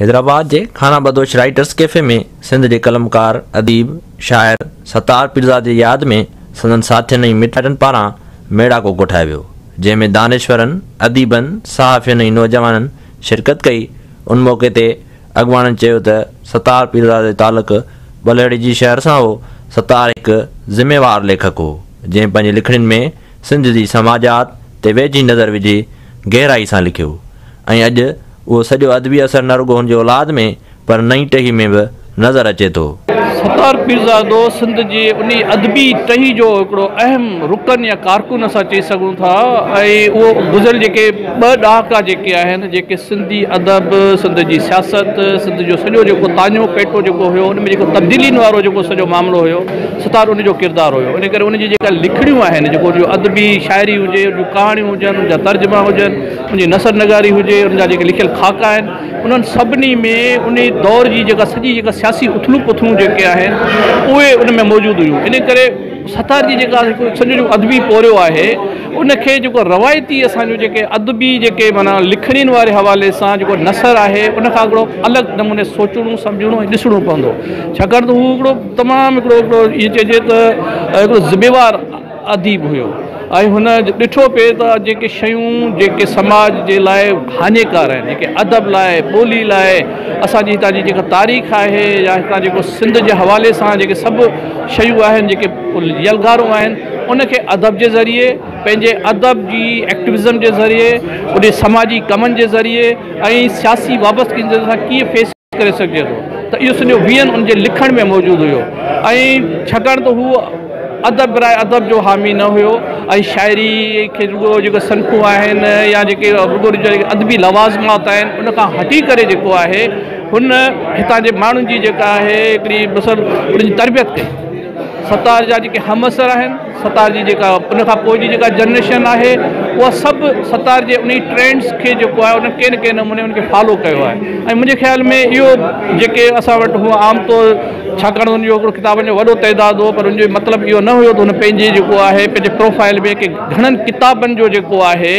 حيدرآباد جي خانه بدوش رائٽرس ڪيفي ۾ سنڌ جي قلمڪار، اديب، شاعر ستار پيرزادي جي ياد ۾ سندن ساٿين ۽ مٽن پاران ميڙاڪو ڪوٺايو ويو، جنهن ۾ دانشورن، اديبن، صحافين ۽ نوجوانن شرڪت ڪئي. ان موقعي تي اڳواڻن چيو ته ستار پيرزادي جو تعلق ٻلهڙيجي شهر سان هو، ستار هڪ ذميوار ليکڪ هو، جنهن پنهنجي لکڻين ۾ سنڌ جي سماجيات تي ويجهي نظر وجهي گهرائي سان لکيو ۽ اڄ اهو سڄو ادبي اثر نه رڳو هن جي اولاد ۾ پر نئين ٽهي ۾ به نظر اچي ٿو. ستار پيرزادو سنڌ جي انهي ادبي ٽهي جو هڪڙو اهم رڪن يا ڪارڪن اسان چئي سگهون ٿا ۽ اهو گذريل جيڪي ٻه ڏهاڪا جيڪي آهن جيڪي سنڌي ادب، سنڌ جي سياست، سنڌ جو سڄو جيڪو تاڃو پيٽو جيڪو هيو ان ۾ جيڪو تبديلين وارو جيڪو سڄو معاملو هيو ستار ان جو ڪردار هيو ان ڪري ان جي جيڪا لکڻيون آهن جيڪو ان جو ادبي شاعري هجي ان جون ڪهاڻيون هجن ان جا ترجما هجن ان جي نثر نگاري هجي ان جا جيڪي لکيل خاڪا آهن انهن سڀني ۾ انهي دور جي جيڪا سڄي جيڪا سياسي اٿلون پٿلون جيڪي آهن اهي ان ۾ موجود هيون ان ڪري ستار جي جيڪا هڪ سڄو جيڪو ادبي پورهيو آهي ان کي جيڪو روايتي اسان جو جيڪي ادبي جيڪي معنيٰ لکڻين واري حوالي سان جيڪو نثر آهي ان کان هڪڙو الڳ نموني سوچڻو سمجهڻو ۽ ڏسڻو پوندو ڇاڪاڻ ته هو هڪڙو تمام هڪڙو هڪڙو ائين چئجي ته هڪڙو ذميوار اديب هيو ۽ هن ڏٺو پئي ته جيڪي شيون جيڪي سماج جي لاء هاڃيڪار آهن جيڪي ادب لاء ٻولي لاء اسان جي هتان جي جيڪا تاريخ آهي يا هتان جيڪو سنڌ جي حوالي سان جيڪي سڀ شيون آهن جيڪي يلغارون آهن ان کي ادب جي ذريعي پنهنجي ادب جي ايڪٽوزم جي ذريعي ان سماجي ڪمن جي ذريعي ۽ سياسي وابستگين سان ڪيئن فيس ڪري سگهجي ٿو ته اهو سڄو ويئن ان جي لکڻ ۾ موجود هيو ۽ ڇاڪاڻ ته هو ادب براء ادب جو حامي نه هيو ۽ شاعري کي رڳو جيڪو صنفون آهن يا جيڪي رڳو ادبي لوازمات آهن ان کان هٽي ڪري جيڪو آهي هن هتان جي ماڻهن جي جيڪا آهي هڪڙي مثل ان جي تربيت ڪئي. ستار جا جيڪي همعصر آهن، ستار جي جيڪا ان کان پوء جي جيڪا جنريشن آهي اها سڀ ستار جي انهي ٽرينڊس کي جيڪو آهي انهن ڪنهن نه ڪنهن نموني ان کي فالو ڪيو آهي ۽ منهنجي خيال ۾ اهو جيڪي اسان وٽ هونء عام طور ڇاڪاڻ ته ان جو هڪڙو ڪتابن جو وڏو تعداد هو پر ان جو مطلب اهو نه هيو ته هن پنهنجي جيڪو آهي پنهنجي پروفائل ۾ ڪي گهڻن ڪتابن جو جيڪو آهي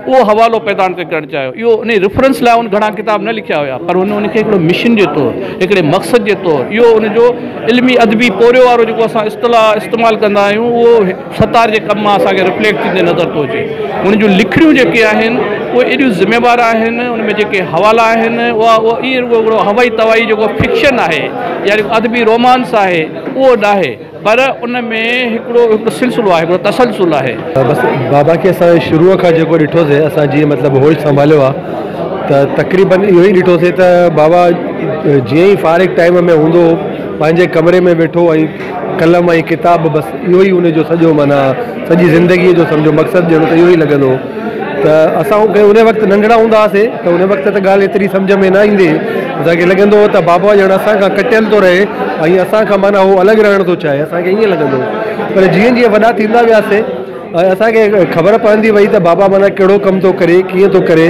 اهو حوالو پيدا تي ڪرڻ چاهيو. اهو انهي ريفرنس لاء هن گهڻا ڪتاب نه لکيا هيا پر هن ان کي هڪڙو مشن جي طور، هڪڙي مقصد جي طور اهو ان جو علمي ادبي پورهيو وارو جيڪو اسان اصطلاح استعمال ڪندا آهيون اهو ستار جي ڪم مان اسان کي رفليڪٽ ٿيندي نظر ٿو اچي. هن جون لکڻيون جيڪي آهن اهي ايڏيون ذميوار آهن ان ۾ جيڪي حوالا آهن اها اهو ائين رڳو هڪڙو هوائي توائي جيڪو فڪشن آهي يا جيڪو ادبي رومانس آهي اهو ناهي. پر ان ۾ هڪڙو هڪڙو سلسلو آهي، هڪڙو تسلسل آهي. بس بابا کي اسان شروع کان جيڪو ڏٺوسي اسان جيئن مطلب هوش سنڀاليو آ ته تقريبن اهو ئي ڏٺوسي ته بابا جيئن ئي فارغ ٽائيم ۾ هوندو هو پنهنجي ڪمري ۾ ويٺو ۽ قلم ۽ ڪتاب بس اهو ئي ان جو سڄو معنيٰ سڄي زندگي جو سمجهو مقصد ڄڻ ته اهو ئي لڳندو هو ته اسان ان وقت ننڍڙا هوندا هئاسي ته ان وقت ته ڳالهه ايتري سمجهه ۾ نه ايندي هئي اسان کي لڳندو هو ته بابا ڄڻ اسان کان ڪٽيل ٿو رهي ۽ اسان کان معنيٰ هو الڳ رهڻ ٿو چاهي اسان کي ائين لڳندو هو پر جيئن جيئن وڏا ٿيندا وياسي ۽ اسان کي خبر پوندي وئي ته بابا معنيٰ ڪهڙو ڪم ٿو ڪري ڪيئن ٿو ڪري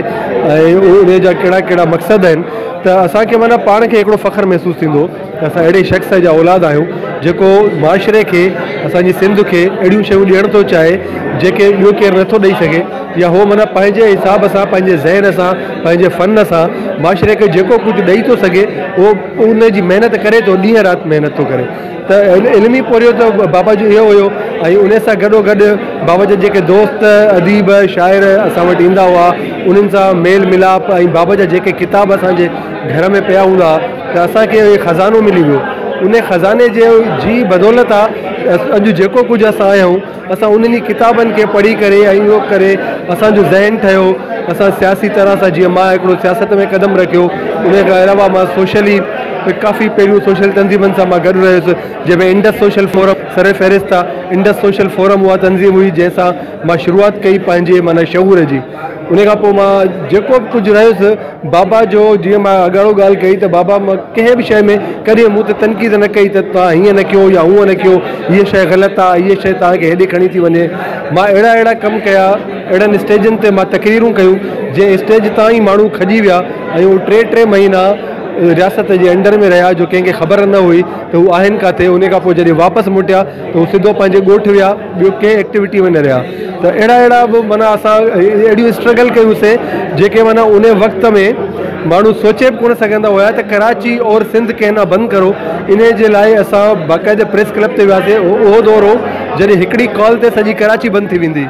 ۽ ان جا ڪهڙا ڪهڙا مقصد آهن ته اسان کي معنيٰ پاڻ کي هڪڙو فخر محسوس ٿيندو هو ته اسان اهڙي شخص جا اولاد آهيون جيڪو معاشري کي اسان جي سنڌ کي اهڙيون شيون ڏيڻ ٿو چاهي جيڪي ٻيو ڪير نٿو ڏئي سگهي يا هو معنيٰ پنهنجي حساب سان پنهنجي ذهن سان پنهنجي فن سان معاشري کي جيڪو ڪجهه ڏئي ٿو سگهي اهو ان جي محنت ڪري ٿو ڏينهن رات محنت ٿو ڪري ته علمي پورهيو ته بابا جو اهو هيو ۽ ان سان گڏو گڏ بابا جا جيڪي دوست اديب شاعر اسان وٽ ايندا هئا انهن سان ميل ملاپ ۽ بابا جا جيڪي ڪتاب اسان جي گهر ۾ پيا هوندا هئا ته اسان کي اهو خزانو ملي ويو ان خزاني جي جي بدولت آ اڄ جيڪو ڪجهه اسان آهيون اسان انهن ئي ڪتابن کي پڙهي ڪري ۽ اهو ڪري اسان جو ذهن ٺهيو اسان سياسي طرح سان جيئن مان هڪڙو سياست ۾ قدم رکيو ان کان علاوه مان سوشلي ڪافي پهريون سوشل تنظيمن سان مان گڏ رهيس جنهن ۾ انڊس سوشل فورم سر فهرست آ انڊس سوشل فورم اها تنظيم هئي جنهن سان مان شروعات ڪئي پنهنجي معنيٰ شعور جي ان کان پوء مان جيڪو به ڪجهه رهيس بابا جو جيئن مان اڳاڙو ڳالهه ڪئي ته بابا مان ڪنهن به شيء ۾ ڪڏهن مون تي تنقيد نه ڪئي ته توهان هيئن نه ڪيو يا هونئن نه ڪيو هيء شيء غلط آ هيء شيء توهان کي هيڏي کڻي ٿي وڃي مان اهڙا اهڙا ڪم ڪيا اهڙن اسٽيجن تي مان تقريرون ڪيون جنهن اسٽيج تان ئي ماڻهو کڄي ويا ۽ هو ٽي ٽي مهينا رياست جي انڊر ۾ رهيا جو ڪنهن کي خبر نه هئي ته هو آهن ڪاٿي ان کان پوء جڏهن واپس موٽيا ته هو سڌو پنهنجي ڳوٺ ويا ٻيو ڪنهن ايڪٽيوٽي ۾ نه رهيا ته اهڙا اهڙا به معنيٰ اسان اهڙيون اسٽرگل ڪيون سي جيڪي معنيٰ ان وقت ۾ ماڻهو سوچي به ڪونه سگهندا هيا ته ڪراچي اور سنڌ ڪهنا بند ڪرو انهي جي لاء اسان باقاعده پريس ڪلب تي وياسي اهو دور هو جڏهن هڪڙي ڪال تي سڄي ڪراچي بند ٿي ويندي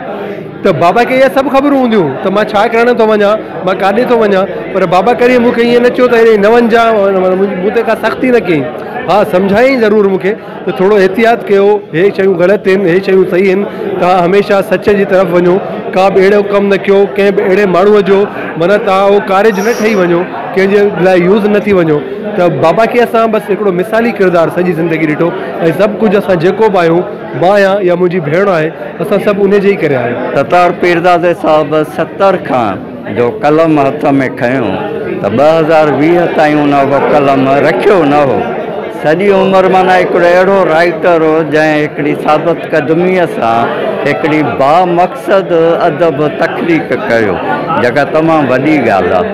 ته بابا کي اها سڀ خبرون هونديون ته مان ڇا ڪرڻ ٿو وڃان مان ڪاڏي ٿو وڃان پر بابا ڪڏهن مون کي ائين نه چيو ته هيڏي نه وڃجان مون تي ڪا سختي نه ڪيائين ها سمجهايائين ضرور مون کي ته ٿورو احتياط ڪيو هي شيون غلط آهن هي شيون صحيح آهن توهان هميشه سچ جي طرف وڃو ڪا به اهڙو ڪم نه ڪيو ڪنهن به اهڙي ماڻهوء جو معنيٰ توهان اهو ڪارج نه ٺهي وڃو ڪنهن جي لاء يوز نه ٿي وڃو ته بابا کي اسان بس هڪڙو مثالي ڪردار سڄي زندگي ڏٺو ۽ سڀ ڪجهه اسان جيڪو به آهيون مان آهيان يا منهنجي ڀيڻ آهي اسان سڀ انهي جي ئي ڪري آهيون. ستار پيرزادي صاحب 70 کان جو قلم هٿ ۾ کنيو ته 2020 تائين ان اهو قلم رکيو نه هو. سڄي عمر معنيٰ هڪڙو اهڙو رائيٽر هو جنهن هڪڙي ثابت قدميء سان هڪڙي بامقصد ادب تخليق ڪيو جيڪا تمام وڏي ڳالهه آهي.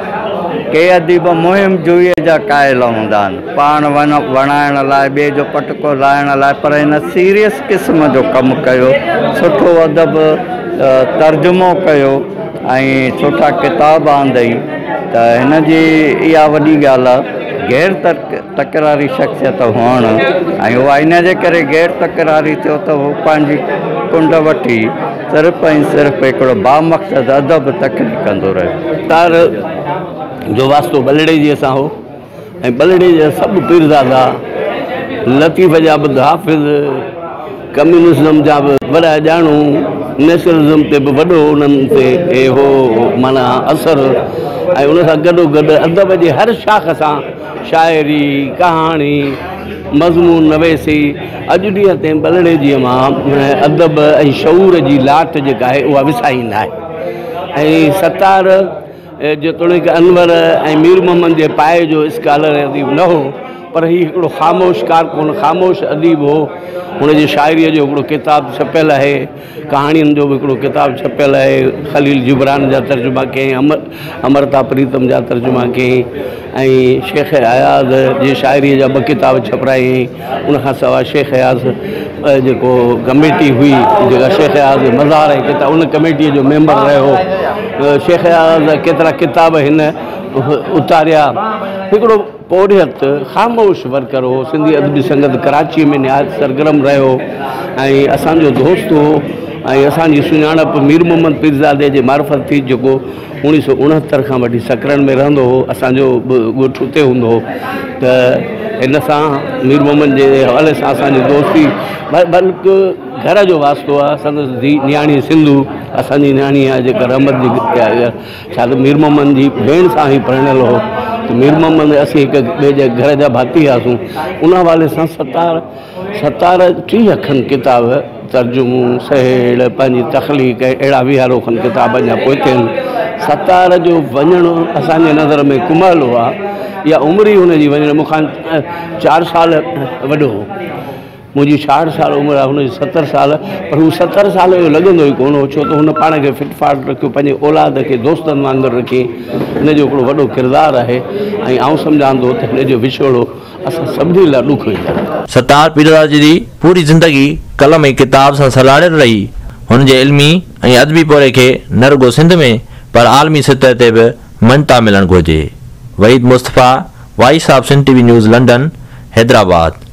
ڪي اديب مهم جوئيء جا قائل هوندا آهن، پاڻ وڻائڻ لاء، ٻئي جو پٽڪو لاهڻ لاء، پر هن سيريس قسم جو ڪم ڪيو، سٺو ادب ترجمو ڪيو. ۽ سٺا ڪتاب آندئي ته هن جي اها وڏي ڳالهه آهي غير تڪراري شخصيت هئڻ ۽ اها ان جي ڪري غير تڪراري ٿيو ته هو پنهنجي ڪنڊ وٺي صرف ۽ صرف هڪڙو بامقصد ادب تخليق ڪندو رهيو. ستار جو واسطو ٻلهڙيجيء سان هو. ۽ ٻلهڙي جا سڀ پيرزادا، لطيف جا به حافظ، ڪميونزم جا به وڏا ڄاڻو، نيشنلزم تي به وڏو انهن تي هو معنيٰ اثر ۽ ان سان گڏو گڏ ادب جي هر شاخ سان شاعري، ڪهاڻي، مضمون نويسي اڄ ڏينهن تائين ٻلهڙيجيء مان ادب ۽ شعور جي لاٽ جيڪا آهي اها وسائي ناهي ۽ ستار جيتوڻيڪ انور ۽ مير محمد جي پائي جو اسڪالر ۽ اديب نه هو، پر هي هڪڙو خاموش ڪارڪن، خاموش اديب هو. هن جي شاعريء جو هڪڙو ڪتاب ڇپيل آهي، ڪهاڻين جو به هڪڙو ڪتاب ڇپيل آهي. خليل جبران جا ترجما ڪيائين، امرتا پريتم جا ترجما ڪيائين ۽ شيخ اياز جي شاعريء جا ٻه ڪتاب ڇپرايائين. ان کان سواء شيخ اياز جيڪو ڪميٽي هئي جيڪا شيخ اياز جي مزار ۽ ڪتاب ان ڪميٽيء جو ميمبر رهيو. شيخ اياز جا ڪيترا ڪتاب هن اتاريا. هڪڙو پورهيت خاموش ورڪر هو. سنڌي ادبي سنگت ڪراچيء ۾ نهايت سرگرم رهيو ۽ اسان جو دوست هو ۽ اسان جي سڃاڻپ مير محمد پيرزادي جي معرفت ٿي جيڪو 1969 کان وٺي سڪرنڊ ۾ رهندو هو، اسان جو به ڳوٺ اتي هوندو هو ته هن سان مير محمد جي حوالي سان اسان جي دوستي بلڪ گهر جو واسطو آهي، سندس ڌيء نياڻي سنڌو اسان جي نياڻي آهي جيڪا رحمت جي ڇا ته مير محمد جي ڀيڻ سان ئي پرڻيل هو ته مير محمد اسين هڪ ٻئي جي گهر جا ڀاتي هئاسون ان حوالي سان ستار ستار 30 کن ڪتاب ترجمو، سهيڙ، پنهنجي تخليق ۽ اهڙا ويهارو کن ڪتاب اڃا پوئتي آهن. ستار جو وڃڻ اسان جي نظر ۾ ڪمهلو آ يا عمر ئي هن جي وڃڻ مون کان چار سال وڏو هو. منهنجي 66 سال عمر آ هن جي 70 سال پر هو 70 سال جو لڳندو ئي ڪونه هو ڇو ته هن پاڻ کي فٽ فاٽ رکيو پنهنجي اولاد کي دوستن وانگر رکي هن جو هڪڙو وڏو ڪردار آهي ۽ آئون سمجهان ٿو ته هن جو وڇوڙو اسان سڀني لاء ڏک ايندڙ آهي. ستار پيرزادي جي پوري زندگي قلم ۽ ڪتاب سان سلهاڙيل رهي. هن جي علمي ۽ ادبي پورهئي کي نه رڳو سنڌ ۾ پر عالمي سطح تي به مڃتا ملڻ گهرجي. Waheed Mustafa, voice of Sindh T V news London, Hyderabad.